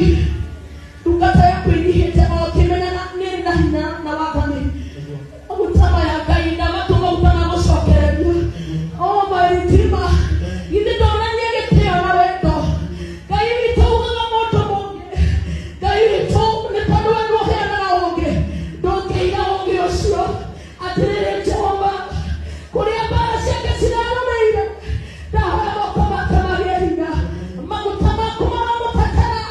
Ngai, ndungata yaku ĩnyihĩte o kĩmenyaga nĩ na hinya na wathani. Maguta maya Ngai na matũ maguta ma gũcokereria. Oh my Redeemer, githĩ ndonanie gĩtĩo na wendo. Ngai witũ ugaga mũndũ mũngĩ. Ngai witũ nĩ tondũ we nĩwe ũheanaga ũngĩ, ndũngĩiga ũngĩ ũcio. Atĩrĩrĩ Jehova, kũrĩa mbara ciake cirarũmĩire, ndahoya moko make magĩe hinya. Maguta maku maramũtetera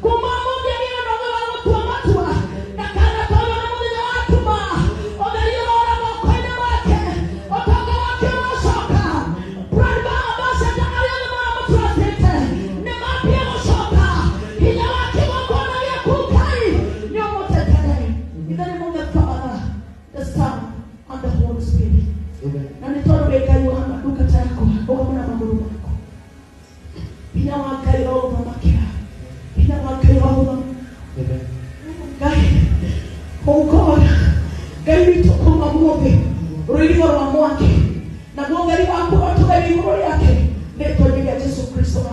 kuma ũmũthĩ agĩe na ũũgĩ wa gũtua matua, ndakanatonywo nĩ mũthenya wa nduma. Ũtheri ũrora moko-inĩ make, ũtonga wake ũrocoka. Brand ambassador arĩa othe maramũtrustĩte nĩ mambie gũcoka. Hinya wa kĩgongona gĩaku Ngai nĩ ũmũtetere. In the name of the Father, the Son, and the Holy Spirit. Amen. Na nĩ tondũ wĩ Ngai wa ndungata yakwa, rũgama na magũrũ maku. Hinya wa Ngai ũrogũthamakĩra. Hinya wa Ngai ũrogũthamakĩra. Amen. Ngai, oh God, Ngai witũ kuma ũmũthĩ rũirigo rwa mwaki naguo ũtheri waku ũrotũre igũrũ rĩake rĩtwa-inĩ rĩa Jesu Kristo.